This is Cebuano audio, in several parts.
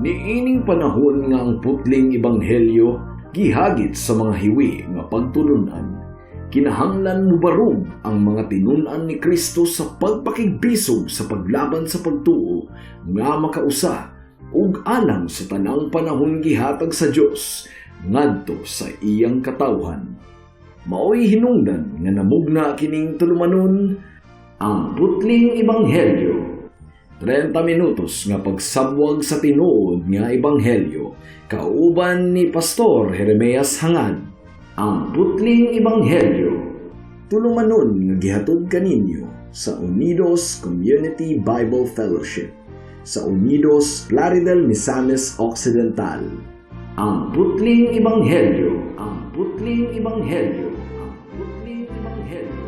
Niining panahon nga ang putling ebanghelyo gihagit sa mga hiwi nga pagtulunan, kinahanglan mubarog ang mga tinun-an ni Kristo sa pagpakigbisog sa paglaban sa pagtuo nga makausa ug alang sa tanang panahon gihatag sa Dios ngadto sa iyang katawhan. Maoy hinungdan nga namugna kining tulumanon, Ang Putling Ebanghelyo. 30 minutos nga pagsabwag sa tinuod nga ebanghelyo kauban ni Pastor Jeremias Hangad. Ang Putling Ebanghelyo. Tulumanon nga gihatod kaninyo sa Unidos Community Bible Fellowship sa Unidos, Plaridel, Misamis Occidental. Ang Putling Ebanghelyo. Ang Putling Ebanghelyo. Ang Putling Ebanghelyo.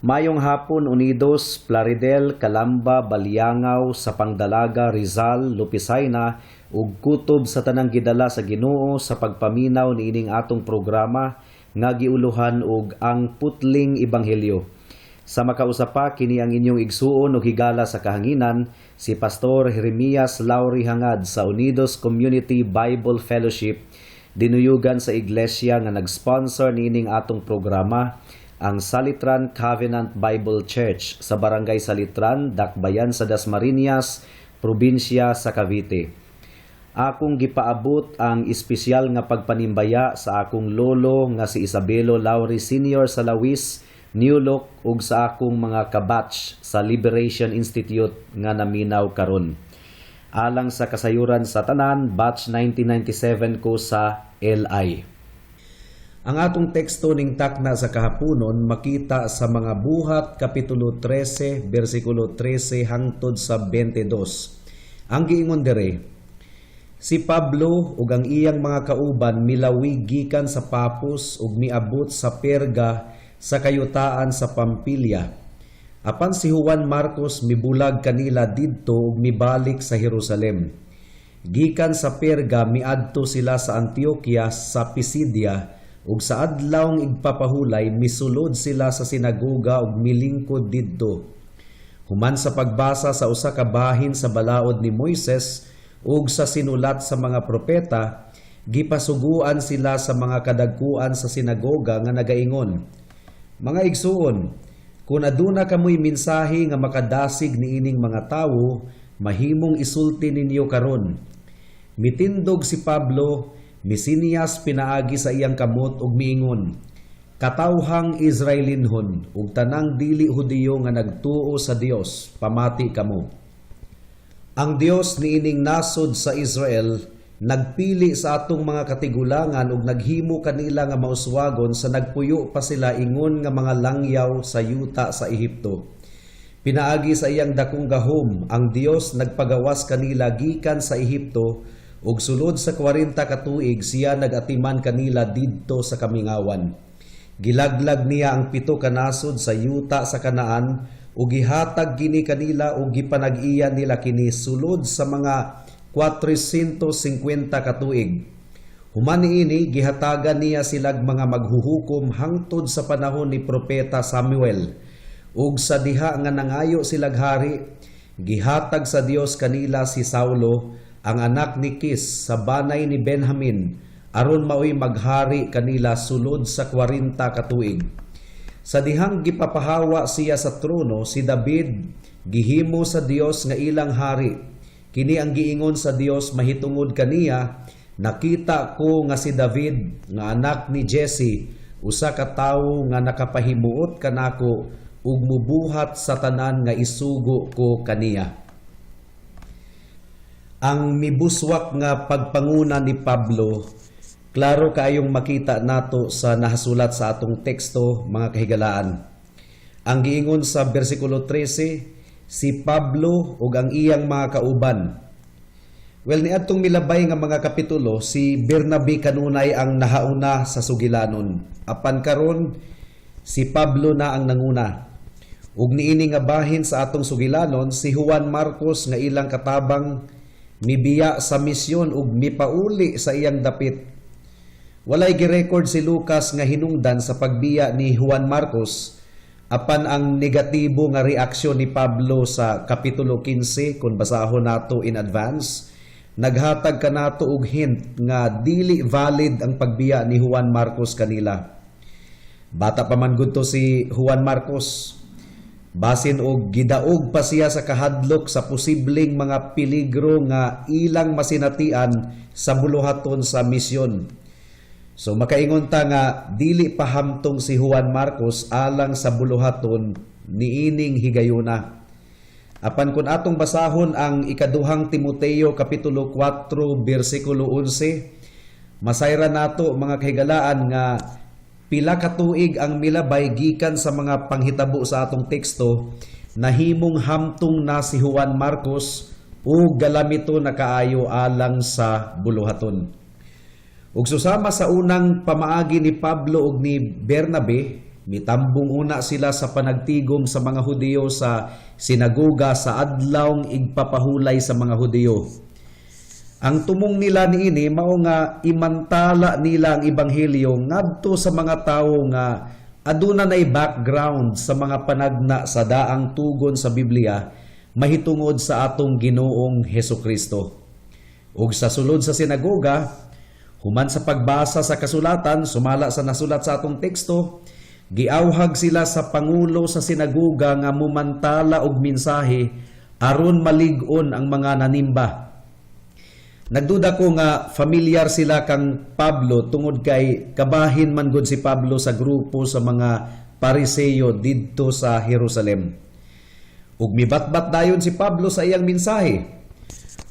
Mayong hapon, Unidos, Plaridel, Calamba, Baliangao, Sapang Dalaga, Rizal, Lopisayna ug kutob sa tanang gidala sa Ginoo sa pagpaminaw niining atong programa nga giuluhan og Ang Putling Ebanghelyo. Sa makausa pa, kini ang inyong igsuon ug higala sa kahanginan, si Pastor Jeremias Lauri Hangad sa Unidos Community Bible Fellowship, dinuyugan sa iglesia nga nag-sponsor niining atong programa, ang Salitran Covenant Bible Church sa Barangay Salitran, Dakbayan sa Dasmariñas, probinsya sa Cavite. Akong gipaabot ang espesyal nga pagpanimbaya sa akong lolo nga si Isabelo Lauri Sr. sa Lawis, New Look ug sa akong mga kabatch sa Liberation Institute nga naminaw karon. Alang sa kasayuran sa tanan, batch 1997 ko sa LI. Ang atong teksto ning takna sa kahaponon makita sa Mga Buhat kapitulo 13 bersikulo 13 hangtod sa 22. Ang giingon dire, si Pablo ug ang iyang mga kauban milawig gikan sa Papos ug miabot sa Perga sa kayutaan sa Pampilya. Apan si Juan Marcos mibulag kanila didto ug mibalik sa Jerusalem. Gikan sa Perga miadto sila sa Antioquia sa Pisidia ug sa adlawng igpapahulay misulod sila sa sinagoga ug milingkod didto. Human sa pagbasa sa usa ka bahin sa balaod ni Moises ug sa sinulat sa mga propeta, gipasuguan sila sa mga kadagkuan sa sinagoga nga nagaingon, "Mga igsuon, kung aduna kamoy mensahe nga makadasig niining mga tawo, mahimong isulti ninyo karon." Mitindog si Pablo, misiniyas pinaagi sa iyang kamot ug miingon, "Katawhang Israelinhon ug tanang dili Hudiyo nga nagtuo sa Dios, pamati kamo. Ang Dios niining nasod sa Israel nagpili sa atong mga katigulangan ug naghimo kanila nga mauswagon sa nagpuyo pa sila ingon nga mga langyaw sa yuta sa Ehipto. Pinaagi sa iyang dakong gahom, ang Dios nagpagawas kanila gikan sa Ehipto ug sulod sa 40 ka tuig siya nagatiman kanila didto sa kamingawan. Gilaglag niya ang 7 ka nasod sa yuta sa Kanaan ug gihatag kini kanila ug gipanag-iya nila kini sulod sa mga 450 ka tuig. Human niini, gihatagan niya silag mga maghuhukom hangtod sa panahon ni Propeta Samuel. Ug sa diha nga nangayo silag hari, gihatag sa Dios kanila si Saulo, ang anak ni Kis sa banay ni Benjamin, aron maoy maghari kanila sulod sa 40 ka tuig. Sa dihang gipapahawa siya sa trono, si David gihimo sa Dios nga ilang hari. Kini ang giingon sa Dios mahitungod kaniya, 'Nakita ko nga si David nga anak ni Jesse usa ka tawo nga nakapahimuot kanako ug mubuhat sa tanan nga isugo ko kaniya.'" Ang mibuswak nga pagpanguna ni Pablo, klaro kaayong makita nato sa nahasulat sa atong teksto, mga kahigalaan. Ang giingon sa bersikulo 13, si Pablo ug ang iyang mga kauban. Well, niadtong milabay nga mga kapitulo, si Bernabe kanunay ang nahauna sa sugilanon. Apan karon, si Pablo na ang nanguna. Ug niini nga bahin sa atong sugilanon, si Juan Marcos nga ilang katabang mibiya sa misyon ug mipauli sa iyang dapit. Walay girecord si Lucas nga hinungdan sa pagbiya ni Juan Marcos, apan ang negatibo nga reaksyon ni Pablo sa Kapitulo 15, kung basahon nato in advance, naghatag kanato og hint nga dili valid ang pagbiya ni Juan Marcos kanila. Bata pa man gud to si Juan Marcos. Basin og gidaog pa siya sa kahadlok sa posibleng mga peligro nga ilang masinatian sa buluhaton sa misyon. So makaingon ta nga dili pa hamtong si Juan Marcos alang sa buluhaton niining higayuna. Apan kung atong basahon ang Ikaduhang Timoteo Kapitulo 4 bersikulo 11, masayran nato, mga kahigalaan, nga pila ka tuig ang milabay gikan sa mga panghitabo sa atong teksto, nahimong hamtong na si Juan Marcos ug galamito na kaayo alang sa buluhaton. Ug susama sa unang pamaagi ni Pablo ug ni Bernabe, mitambong una sila sa panagtigom sa mga Hudiyo sa sinagoga sa Adlawng Igpapahulay sa mga Hudiyo. Ang tumong nila niini mao nga imantala nila ang ebanghelyo ngadto sa mga tawo nga aduna nay background sa mga panagna sa daang tugon sa Biblia mahitungod sa atong Ginoong Hesukristo. Ug sa sulod sa sinagoga, human sa pagbasa sa kasulatan, sumala sa nasulat sa atong teksto, giawhag sila sa pangulo sa sinagoga nga mumantala og mensahe aron malig-on ang mga nanimba. Nagduda ko nga familiar sila kang Pablo tungod kay kabahin man gud si Pablo sa grupo sa mga Pariseo didto sa Jerusalem. Ug mibatbat dayon si Pablo sa iyang mensahe.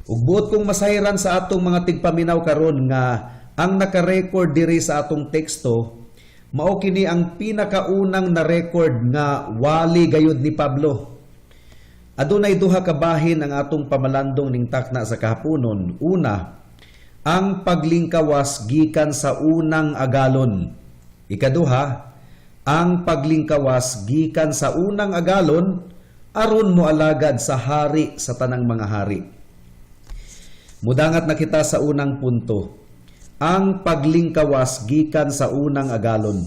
Ug buot kong masayran sa atong mga tigpaminaw karon nga ang naka-record diri sa atong teksto mao kini ang pinakaunang na-record nga wali gayud ni Pablo. Adunay duha ka bahin ang atong pamalandong ning takna sa kahaponon. Una, ang paglingkawas gikan sa unang agalon. Ikaduha, ang paglingkawas gikan sa unang agalon aron moalagad sa Hari sa tanang mga hari. Mudangat na kita sa unang punto. Ang paglingkawas gikan sa unang agalon.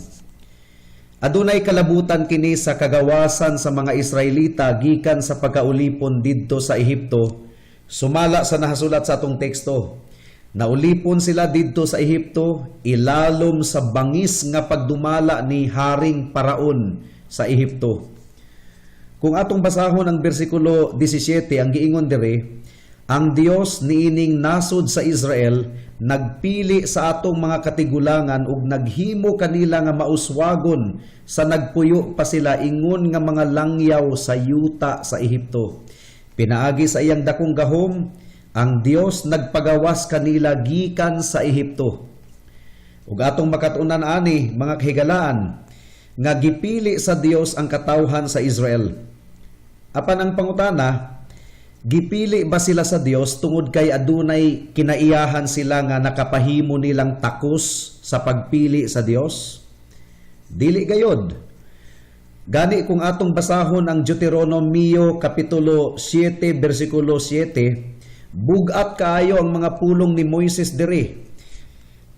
Adunay kalabutan kini sa kagawasan sa mga Israelita gikan sa pagkaulipon didto sa Ehipto, sumala sa nahasulat sa atong teksto. Naulipon sila didto sa Ehipto ilalom sa bangis nga pagdumala ni Haring Paraon sa Ehipto. Kung atong basahon ang bersikulo 17, ang giingon diri, "Ang Dios niining nasod sa Israel nagpili sa atong mga katigulangan ug naghimo kanila nga mauswagon sa nagpuyo pa sila ingon nga mga langyaw sa yuta sa Ehipto. Pinaagi sa iyang dakong gahom, ang Dios nagpagawas kanila gikan sa Ehipto." Ug atong makat-unan ani, mga kahigalaan, nga gipili sa Dios ang katawhan sa Israel. Apan ang pangutana, gipili ba sila sa Dios tungod kay adunay kinaiyahan sila nga nakapahimo nilang takos sa pagpili sa Dios? Dili gayod. Gani kung atong basahon ang Deuteronomio Kapitulo 7 bersikulo 7, bugat kaayo ang mga pulong ni Moises diri.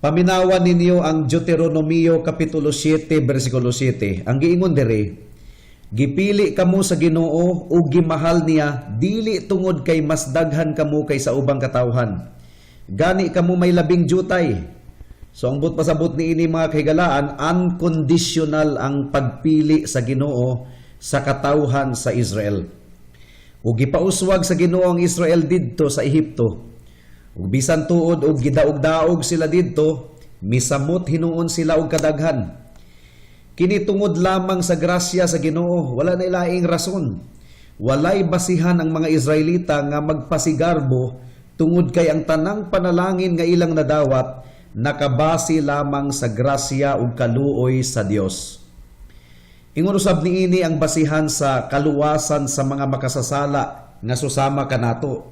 Paminawan ninyo ang Deuteronomio Kapitulo 7 bersikulo 7. Ang giingon diri, "Gipili kamo sa Ginoo ug gimahal niya dili tungod kay mas daghan kamo kaysa ubang katawhan. Gani kamo may labing jutay." So ang buot pasabot niini, mga kahigalaan, unconditional ang pagpili sa Ginoo sa katawhan sa Israel. Ug gipauswag sa Ginoo ang Israel didto sa Ehipto. Ug bisan tuod og gidaog-daog sila didto, misamot hinuon sila og kadaghan. Kini tungod lamang sa grasya sa Ginoo, wala na ilaing rason. Walay basihan ang mga Israelita nga magpasigarbo tungod kay ang tanang panalangin nga ilang nadawat nakabase lamang sa grasya ug kaluoy sa Dios. Ingon usab niini ang basihan sa kaluwasan sa mga makasasala nga susama kanato.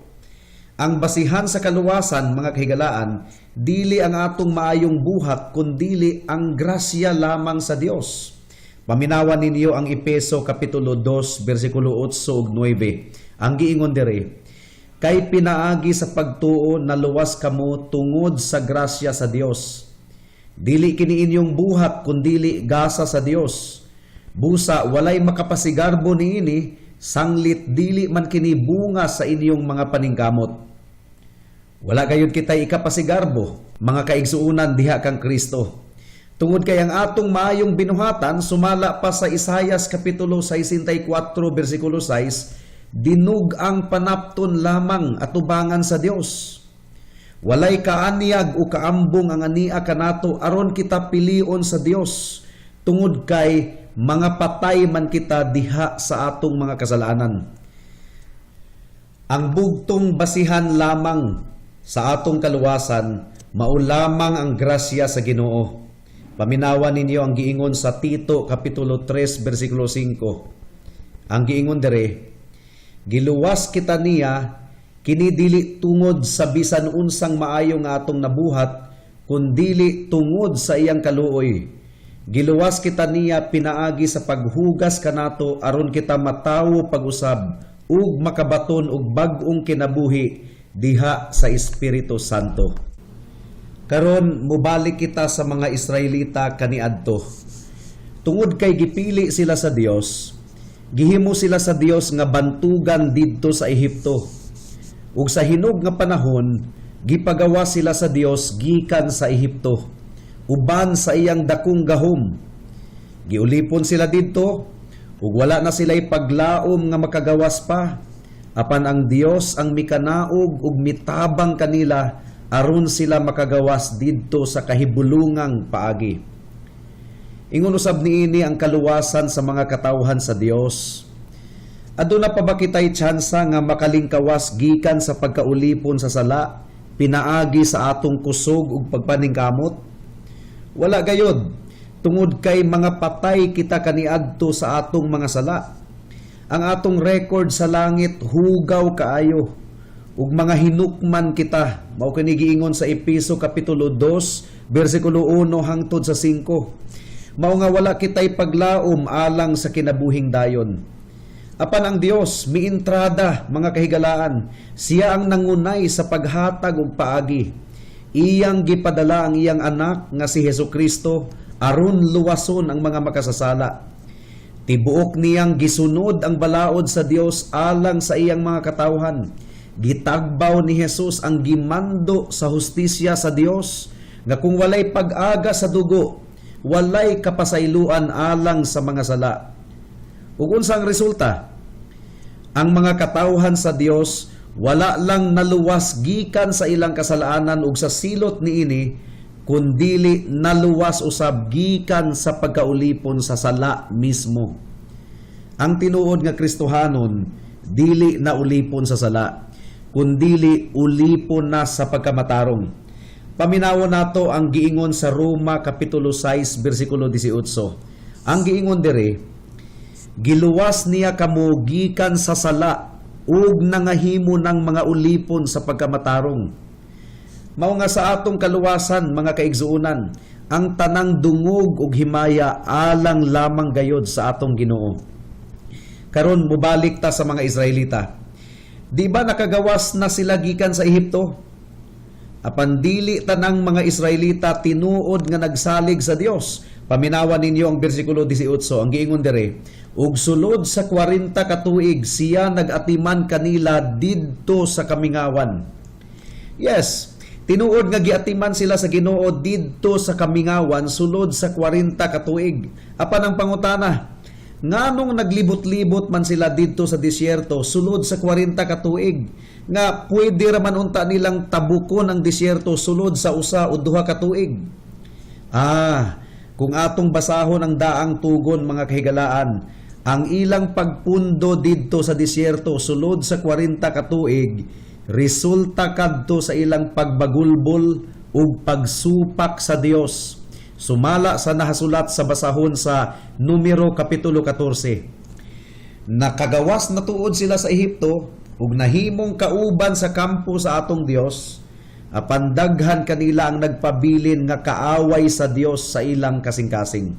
Ang basihan sa kaluwasan, mga kahigalaan, dili ang atong maayong buhat kundili ang grasya lamang sa Dios. Paminawan ninyo ang Epeso kapitulo 2 bersikulo 8 ug 9. Ang giingon diri, "Kay pinaagi sa pagtuo naluwas kamo tungod sa grasya sa Dios. Dili kini inyong buhat kundili gasa sa Dios. Busa walay makapasigarbo niini, sanglit dili man kini bunga sa inyong mga paningkamot." Wala gayud kitay ikapasigarbo, mga kaigsuonan, diha kang Kristo. Tungod kay ang atong maayong binuhatan, sumala pa sa Isayas kapitulo 64 bersikulo 6, dinug ang panapton lamang atubangan sa Dios. Walay kaanyag o kaambong ang ania kanato aron kita pilion sa Dios, tungod kay mga patay man kita diha sa atong mga kasalanan. Ang bugtong basihan lamang sa atong kaluwasan mao lamang ang grasya sa Ginoo. Paminawan ninyo ang giingon sa Tito kapitulo 3 bersikulo 5. Ang giingon dere, "Giluwas kita niya, kini dili tungod sa bisan unsang maayo nga atong nabuhat, kundili tungod sa iyang kaluoy. Giluwas kita niya pinaagi sa paghugas kanato aron kita matawo pag-usab ug makabaton og bag-ong kinabuhi diha sa Espiritu Santo." Karon mobalik kita sa mga Israelita kaniadto. Tungod kay gipili sila sa Dios, gihimo sila sa Dios nga bantugan didto sa Ehipto. Ug sa hinog nga panahon, gipagawa sila sa Dios gikan sa Ehipto uban sa iyang dakong gahom. Giulipon sila didto ug wala na sila'y paglaom nga makagawas pa. Apan ang Dios ang mikanaog ug mitabang kanila aron sila makagawas didto sa kahibulungang paagi. Ingon usab niini ang kaluwasan sa mga katawhan sa Dios. Aduna pa ba kitay tsansa nga makalingkawas gikan sa pagkaulipon sa sala pinaagi sa atong kusog ug pagpaningkamot? Wala gayod, tungod kay mga patay kita kaniadto sa atong mga sala. Ang atong record sa langit hugaw kaayo ug mga hinukman kita. Mao kini giingon sa Epeso kapitulo 2 bersikulo 1 hangtod sa 5. Mao nga wala kitay paglaom alang sa kinabuhing dayon. Apan ang Dios miintrada, mga kahigalaan, siya ang nangunay sa paghatag og paagi. Iyang gipadala ang iyang anak nga si Hesus Kristo aron luwason ang mga makasasala. Tibuok niyang gisunod ang balaod sa Dios alang sa iyang mga katawhan. Gitagbaw ni Jesus ang gimando sa hustisya sa Dios nga kung walay pag-aga sa dugo, walay kapasayloan alang sa mga sala. Ug unsa ang resulta? Ang mga katawhan sa Dios wala lang naluwas gikan sa ilang kasalanan ug sa silot niini, kundili naluwas usab gikan sa pagkaulipon sa sala mismo. Ang tinuod nga Kristohanon dili na ulipon sa sala, kundili ulipon na sa pagkamatarong. Paminawon nato ang giingon sa Roma kapitulo 6 bersikulo 18. Ang giingon diri, "Giluwas niya kamo gikan sa sala ug nangahimo ng mga ulipon sa pagkamatarong." Mao nga sa atong kaluwasan, mga kaigsuonan, ang tanang dungog ug himaya alang lamang gayod sa atong Ginoo. Karon mobalik ta sa mga Israelita. Di ba nakagawas na sila gikan sa Ehipto? Apan dili tanang mga Israelita tinuod nga nagsalig sa Dios. Paminawan ninyo ang bersikulo 18, ang giingon dire, "Ug sulod sa 40 ka tuig siya nag-atiman kanila didto sa kamingawan." Yes, tinuod nga giatiman sila sa Ginoo didto sa kamingawan sulod sa 40 ka tuig. Apan ang pangutana, nganong naglibot-libot man sila didto sa disyerto sulod sa 40 ka tuig nga pwede ra man unta nilang tabukon ang disyerto sulod sa 1 o 2 ka tuig? Kung atong basahon ang daang tugon, mga kahigalaan, ang ilang pagpundo didto sa disyerto sulod sa 40 ka tuig resulta kadto sa ilang pagbagulbol ug pagsupak sa Dios. Sumala sa nahasulat sa basahon sa Numero kapitulo 14. Nakagawas na tuod sila sa Ehipto ug nahimong kauban sa kampo sa atong Dios, apan daghan kanila ang nagpabilin nga kaaway sa Dios sa ilang kasing-kasing.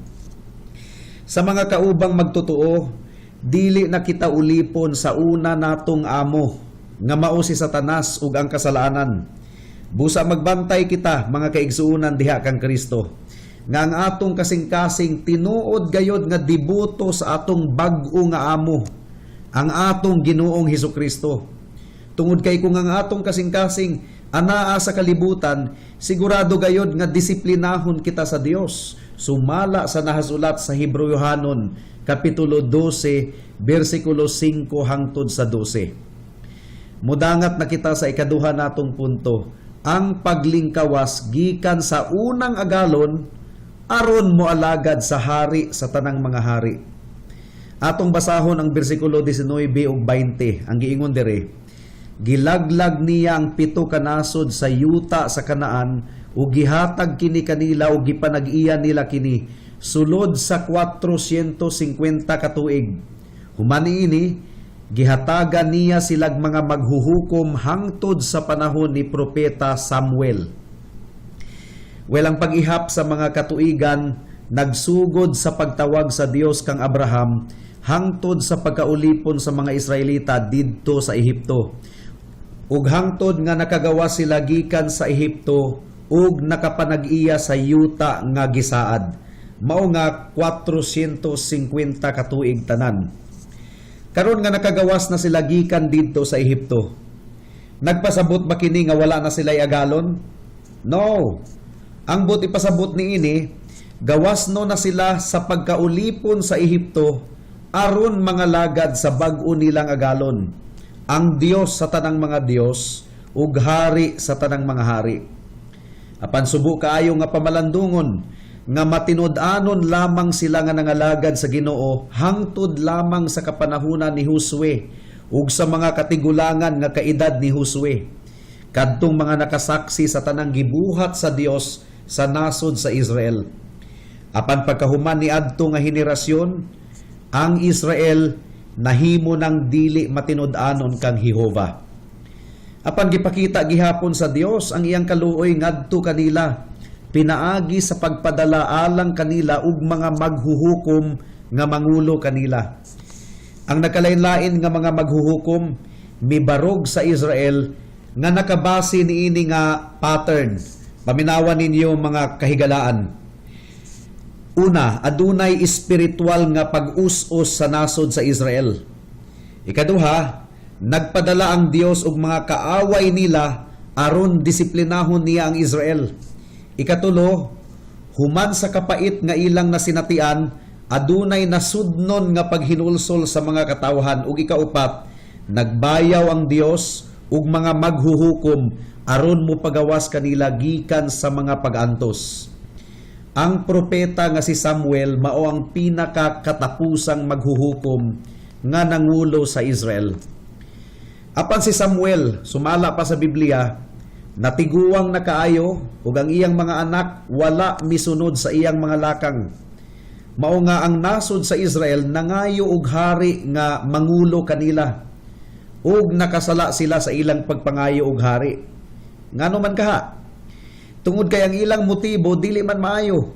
Sa mga kaubang magtotoo, dili na kita ulipon sa una natong amo nga mao si Satanas ug ang kasalanan. Busa magbantay kita, mga kaigsuonan, diha kang Kristo, nga ang atong kasing-kasing tinuod gayod nga deboto sa atong bag-o nga amo, ang atong Ginoong Hesukristo. Tungod kay kung ang atong kasing-kasing anaa sa kalibutan, sigurado gayod nga disiplinahon kita sa Dios. Sumala sa nahasulat sa Hebreohanon, Kapitulo 12, versikulo 5 hangtod sa 12. Mudangat na kita sa ikaduha natong punto, ang paglingkawas gikan sa unang agalon aron moalagad sa Hari sa tanang mga hari. Atong basahon ang bersikulo 19 ug 20. Ang giingon diri, "Gilaglag niya ang pito ka nasod sa yuta sa Kanaan ug gihatag kini kanila ug gipanag-iya nila kini sulod sa 450 ka tuig. Human niini, gihatagan niya silag mga maghuhukom hangtod sa panahon ni Propeta Samuel." Well, ang pag-ihap sa mga katuigan nagsugod sa pagtawag sa Dios kang Abraham hangtod sa pagkaulipon sa mga Israelita didto sa Ehipto, ug hangtod nga nakagawas sila gikan sa Ehipto ug nakapanag-iya sa yuta nga gisaad. Mao nga 450 ka tuig tanan. Karon nga nakagawas na sila gikan didto sa Ehipto, nagpasabot ba kini nga wala na sila agalon? No. Ang buot ipasabot niini, gawas no na sila sa pagkaulipon sa Ehipto aron mangalagad sa bag-o nilang agalon, ang Dios sa tanang mga Dios ug Hari sa tanang mga hari. Apan subo kaayo nga pamalandungon nga matinud-anon lamang sila nga nangalagad sa Ginoo hangtod lamang sa kapanahunan ni Josue ug sa mga katigulangan nga kaedad ni Josue, kadtong mga nakasaksi sa tanang gibuhat sa Dios sa nasod sa Israel. Apan pagkahuman ni adto nga henerasyon, ang Israel nahimo ng dili matinud-anon kang Jehova. Apan gipakita gihapon sa Dios ang iyang kaluoy ngadto kanila pinaagi sa pagpadala alang kanila og mga maghuhukom nga mangulo kanila. Ang nagkalain-lain nga mga maghuhukom mibarog sa Israel nga nakabase niini nga pattern. Paminawan ninyo, mga kahigalaan. Una, adunay espiritual nga pag-us-us sa nasod sa Israel. Ikaduha, nagpadala ang Dios og mga kaaway nila aron disiplinahon niya ang Israel. Ikatulo, human sa kapait nga ilang nasinatian, adunay nasudnon nga paghinulsol sa mga katawhan. Ug ikaupat, nagbayaw ang Dios og mga maghuhukom aron mopagawas kanila gikan sa mga pag-antos. Ang propeta nga si Samuel mao ang pinakakatapusang maghuhukom nga nangulo sa Israel. Apan si Samuel, sumala pa sa Biblia, natiguang na kaayo ug ang iyang mga anak wala misunod sa iyang mga lakang. Mao nga ang nasod sa Israel nangayo og hari nga mangulo kanila, ug nakasala sila sa ilang pagpangayo og hari. Ngano man kaha? Tungod kay ang ilang motibo dili man maayo.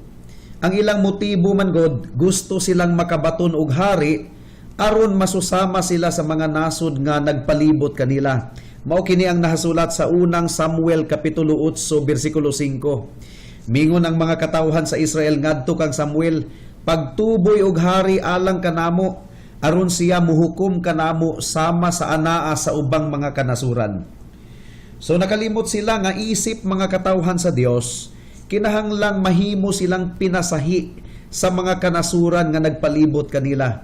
Ang ilang motibo man god, gusto silang makabaton og hari aron masusama sila sa mga nasod nga nagpalibot kanila. Mao kini ang nahasulat sa Unang Samuel kapitulo 8 bersikulo 5. Mingon ang mga katawhan sa Israel ngadto kang Samuel, "Pagtuboy og hari alang kanamo aron siya muhukom kanamo sama sa anaa sa ubang mga kanasuran." So nakalimot sila nga isip mga katawhan sa Dios, kinahanglang mahimo silang pinasahi sa mga kanasuran nga nagpalibot kanila.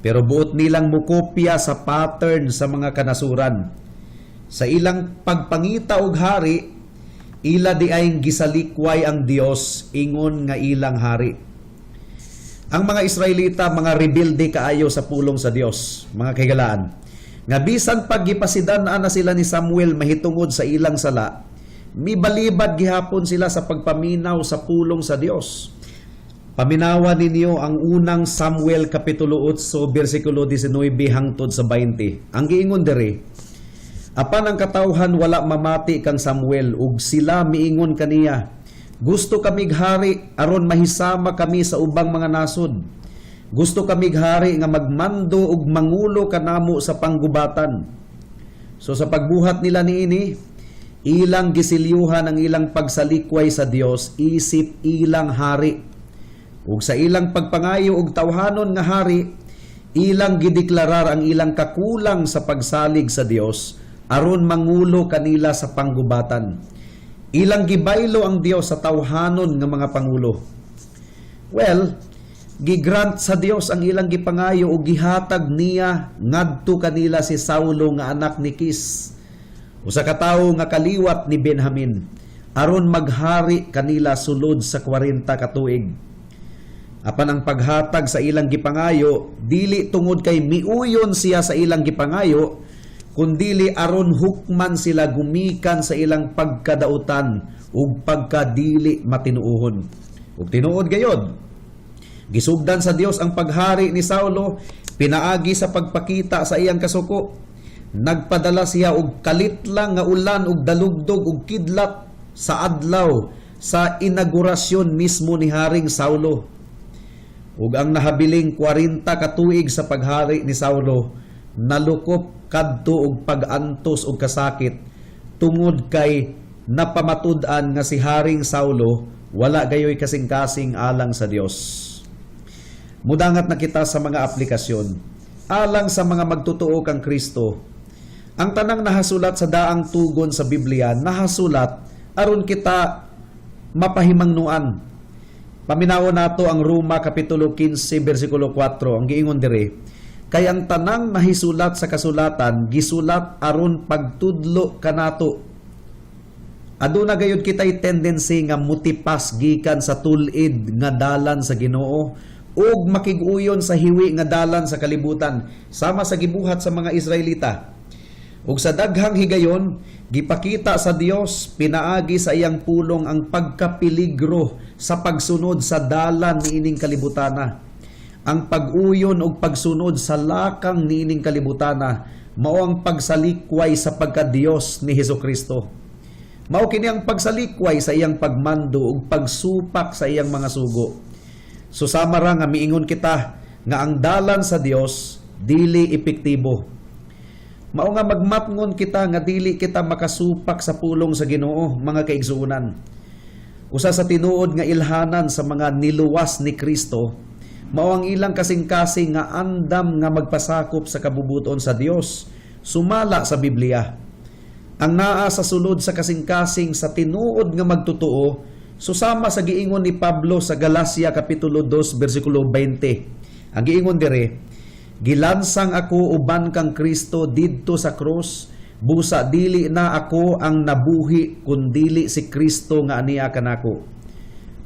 Pero buot nilang mukopya sa pattern sa mga kanasuran. Sa ilang pagpangita og hari, ila diay gisalikway ang Dios ingon nga ilang hari. Ang mga Israelita, mga rebelde kaayo sa pulong sa Dios, mga kahigalaan. Nga bisan pag gipasidan-an na sila ni Samuel mahitungod sa ilang sala, mibalibad gihapon sila sa pagpaminaw sa pulong sa Dios. Paminawa ninyo ang Unang Samuel kapitulo 8 bersikulo 19 hangtod sa 20. Ang giingon diri, "Apan ang katawhan wala mamati kang Samuel ug sila miingon kaniya, 'Gusto kamig hari aron mahisama kami sa ubang mga nasod.'" Gusto kamig hari nga magmando ug mangulo kanamo sa panggubatan." So sa pagbuhat nila niini, ilang gisilyuhan ang ilang pagsalikway sa Dios isip ilang hari. Ug sa ilang pagpangayo og tawhanon nga hari, ilang gideklarar ang ilang kakulang sa pagsalig sa Dios aron mangulo kanila sa panggubatan. Ilang gibaylo ang Dios sa tawhanon nga mga pangulo. Well, gigrant sa Dios ang ilang gipangayo ug gihatag niya ngadto kanila si Saulo nga anak ni Kis, usa ka tawo nga kaliwat ni Benjamin, aron maghari kanila sulod sa 40 ka tuig. Apan ang paghatag sa ilang gipangayo dili tungod kay miuyon siya sa ilang gipangayo, kundili aron hukman sila gumikan sa ilang pagkadautan ug pagkadili matinuohon. Ug tinuod gayod, gisugdan sa Dios ang paghari ni Saulo pinaagi sa pagpakita sa iyang kasuko. Nagpadala siya og kalitlang nga ulan ug dalugdog ug kidlat sa adlaw sa inaugurasyon mismo ni Haring Saulo. Ug ang nahabiling 40 ka tuig sa paghari ni Saulo nalukop kadto og pag-antos og kasakit tungod kay napamatud-an nga si Haring Saulo wala gayoy kasing-kasing alang sa Dios. Mudangat na kita sa mga aplikasyon. Alang sa mga magtotoo kang Kristo, ang tanang nahasulat sa daang tugon sa Biblia nahasulat aron kita mapahimangnuan. Paminawon nato ang Roma kapitulo 15 bersikulo 4. Ang giingon dire, "Kay ang tanang nahisulat sa kasulatan gisulat aron pagtudlo kanato." Aduna gayud kitay tendency nga mutipas gikan sa tul-id nga dalan sa Ginoo ug makig-uyon sa hiwi nga dalan sa kalibutan, sama sa gibuhat sa mga Israelita. Ug sa daghang higayon, gipakita sa Dios pinaagi sa iyang pulong ang pagkapeligro sa pagsunod sa dalan niining kalibutana. Ang pag-uyon ug pagsunod sa lakang niining kalibutana mao ang pagsalikway sa pagka-Dios ni Hesus Kristo. Mao kini ang pagsalikway sa iyang pagmando ug pagsupak sa iyang mga sugo. Susama ra nga miingon kita nga ang dalan sa Dios dili epektibo. Mao nga magmatngon kita nga dili kita makasupak sa pulong sa Ginoo, mga kaigsuonan. Usa sa tinuod nga ilhanan sa mga niluwas ni Kristo mao ang ilang kasing-kasing nga andam nga magpasakop sa kabubuton sa Dios sumala sa Biblia. Ang naa sa sulod sa kasing-kasing sa tinuod nga magtotoo susama sa giingon ni Pablo sa Galacia kapitulo 2 bersikulo 20. Ang giingon dire, "Gilansang ako uban kang Kristo didto sa krus, busa dili na ako ang nabuhi kundili si Kristo nga ania kanako.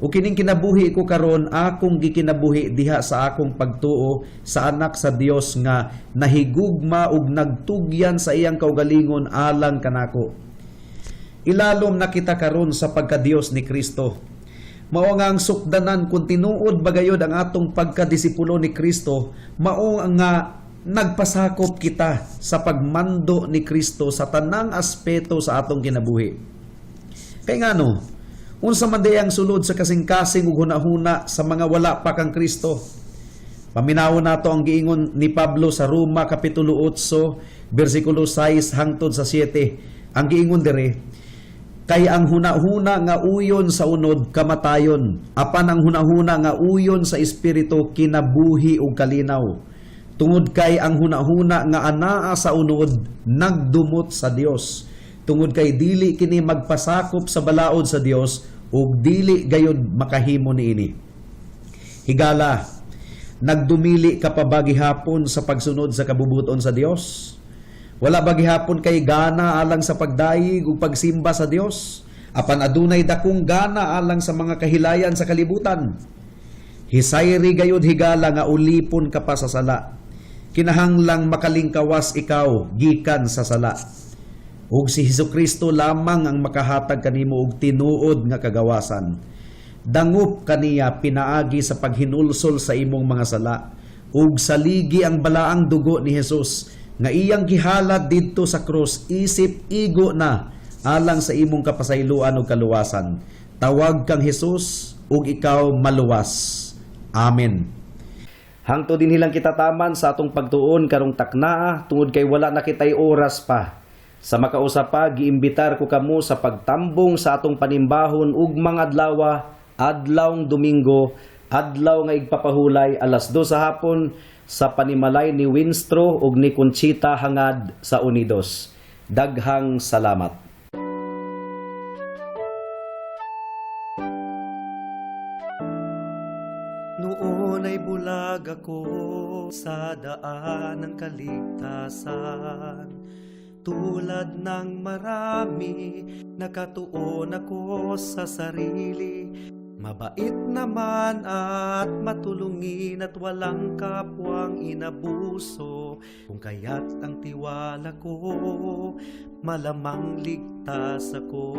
Ug kining kinabuhi ko karon akong gikinabuhi diha sa akong pagtuo sa Anak sa Dios nga nahigugma ug nagtugyan sa iyang kaugalingon alang kanako." Ilalom na kita karon sa pagkadiyos ni Kristo. Mao nga ang sukdanan kung tinuod bagayod ang atong pagkadisipulo ni Kristo, mao nga nagpasakop kita sa pagmando ni Kristo sa tanang aspeto sa atong kinabuhi. Kay ngano, unsa man diay ang sulod sa kasing-kasing ug hunahuna sa mga wala pa kang Kristo? Paminawon nato ang giingon ni Pablo sa Roma kapitulo 8 bersikulo 6 hangtod sa 7. Ang giingon dire, "Kay ang hunahuna nga uyon sa unod kamatayon, apan ang hunahuna nga uyon sa espiritu kinabuhi ug kalinaw. Tungod kay ang hunahuna nga anaa sa unod nagdumot sa Dios. Tungod kay dili kini magpasakop sa balaod sa Dios ug dili gayud makahimo niini." Higala, nagdumili ka pa ba gihapon sa pagsunod sa kabubuton sa Dios? Wala ba gihapon kay gana alang sa pagdayeg ug pagsimba sa Dios? Apan adunay dakong gana alang sa mga kahilayan sa kalibutan. Hisayri gayud, higala, nga ulipon ka pa sa sala. Kinahanglang makalingkawas ikaw gikan sa sala. Ug si Hesukristo lamang ang makahatag kanimo og tinuod nga kagawasan. Dangop kaniya pinaagi sa paghinulsol sa imong mga sala ug saligi ang balaang dugo ni Hesus nga iyang gihalad didto sa krus isip igo na alang sa imong kapasayloan ug kaluwasan. Tawag kang Hesus ug ikaw maluwas. Amen. Hangtod dinhi lang kita taman sa atong pagtuon karong taknaa tungod kay wala na kitay oras pa. Sa makausa pa, giimbitar ko kamo sa pagtambong sa atong panimbahon ugmang adlawa, adlawng Domingo, adlaw nga igpapahulay 2:00 sa hapon sa panimalay ni Winstro ug ni Conchita Hangad sa Unidos. Daghang salamat. Noon ay bulag ako sa daan ng kaligtasan. Tulad ng marami, nakatuon ako sa sarili. Mabait naman at matulungin at walang kapwang inabuso. Kung kaya't ang tiwala ko, malamang ligtas ako.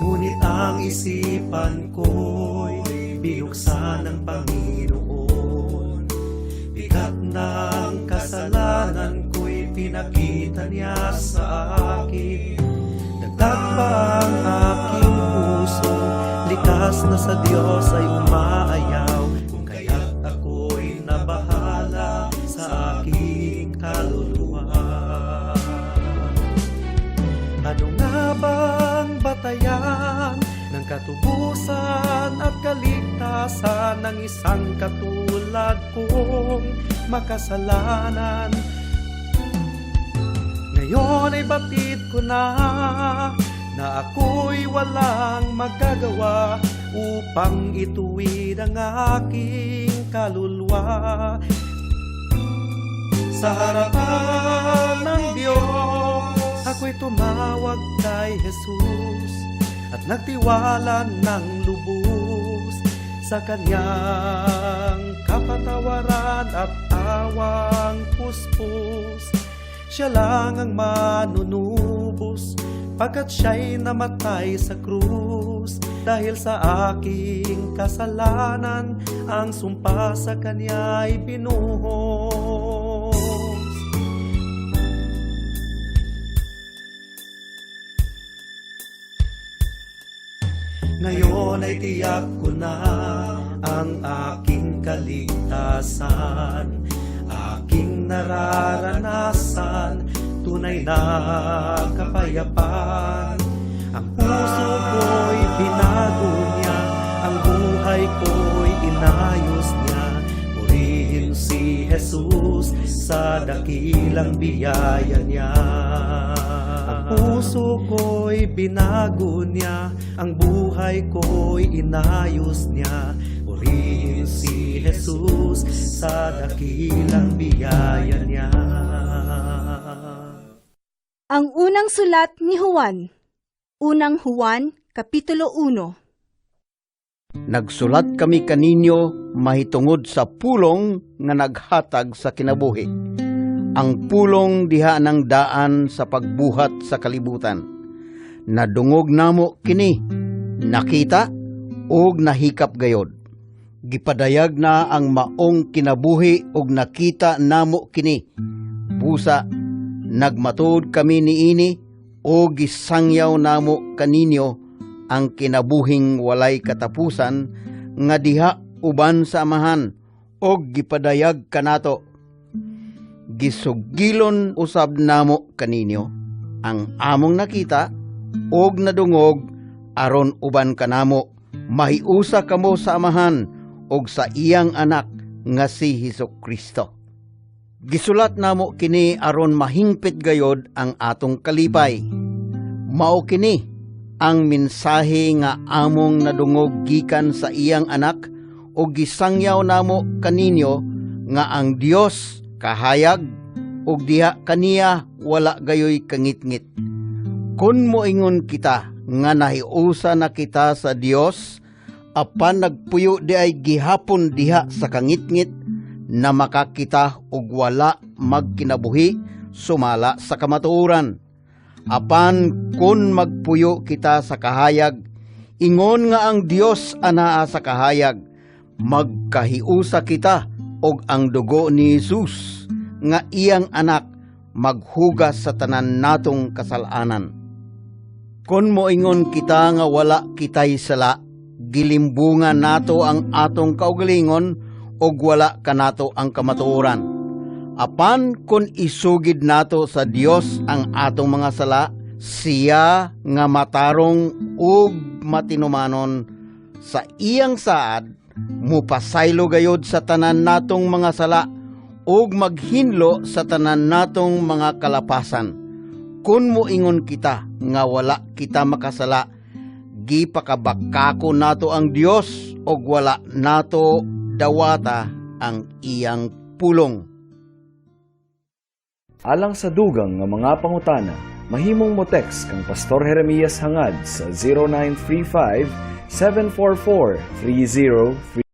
Ngunit ang isipan ko'y binuksan ng Panginoon. Bigat ng kasalanan ko'y pinakita niya sa akin. Dagdag pa ang aking puso, likas na sa Diyos ay umaayaw. Kung kaya't ako'y nabahala sa aking kaluluwa. Ano nga bang batayan ng katubusan at kaligtasan ng isang katulad kong makasalanan? Ngayon ay batid ko na na ako'y walang magagawa upang ituwid ang aking kaluluwa. Sa harapan ng Diyos, ako'y tumawag kay Jesus at nagtiwala ng lubos sa kanyang kapatawaran at awang puspos. Siya lang ang manunubos pagkat siya'y namatay sa krus. Dahil sa aking kasalanan, ang sumpa sa kanya'y binuhos. Ngayon ay tiyak ko na ang aking kaligtasan, aking nararanasan, tunay na kapayapaan. Ang puso ko'y binago niya, ang buhay ko'y inayos niya. Purihin si Jesus sa dakilang biyaya niya. Ang puso ko'y binago niya, ang buhay ko'y inayos niya. Purihin si Jesus sa dakilang biyaya niya. Ang unang sulat ni Juan. Unang Juan, Kapitulo 1. Nagsulat kami kaninyo mahitungod sa pulong nga naghatag sa kinabuhi. Ang pulong diha ng daan sa pagbuhat sa kalibutan. Nadungog namo kini, nakita ug nahikap gayod. Gipadayag na ang maong kinabuhi ug nakita namo kini. Busa nagmatuod kami niini o gisangyaw namo kaninyo ang kinabuhing walay katapusan nga diha uban sa Amahan og gipadayag kanato. Gisugilon usab namo kaninyo ang among nakita og nadungog aron uban kanamo mahiusa kamo sa Amahan og sa iyang anak nga si Hesus Kristo. Gisulat namo kini aron mahingpit gayod ang atong kalipay. Mao kini ang mensahe nga among nadungog gikan sa iyang anak og gisangyaw namo kaninyo nga ang Dios kahayag ug diha kaniya wala gayoy kangitngit. Kun moingon kita nga nahiusa na kita sa Dios apan nagpuyo di ay gihapon diha sa kangitngit na makakita og wala magkinabuhi sumala sa kamatuoran. Apan kun magpuyo kita sa kahayag, ingon nga ang Dios anaa sa kahayag, magkahiusa kita og ang dugo ni Jesus nga iyang anak maghugas sa tanan natong kasalanan. Kung moingon kita nga wala kitay sala, gilimbungan nato ang atong kaugalingon ug wala kanato ang kamatuoran. Apan kung isugid nato sa Dios ang atong mga sala, siya nga matarong ug matinumanon sa iyang saad, mupasaylo gayod sa tanan natong mga sala ug maghinlo sa tanan natong mga kalapasan. Kung moingon kita nga wala kita makasala, gipakabakako nato ang Dios ug wala nato dawata ang iyang pulong. Alang sa dugang nga mga pangutana, mahimong mo text kang Pastor Jeremias Hangad sa 0935 744 3030.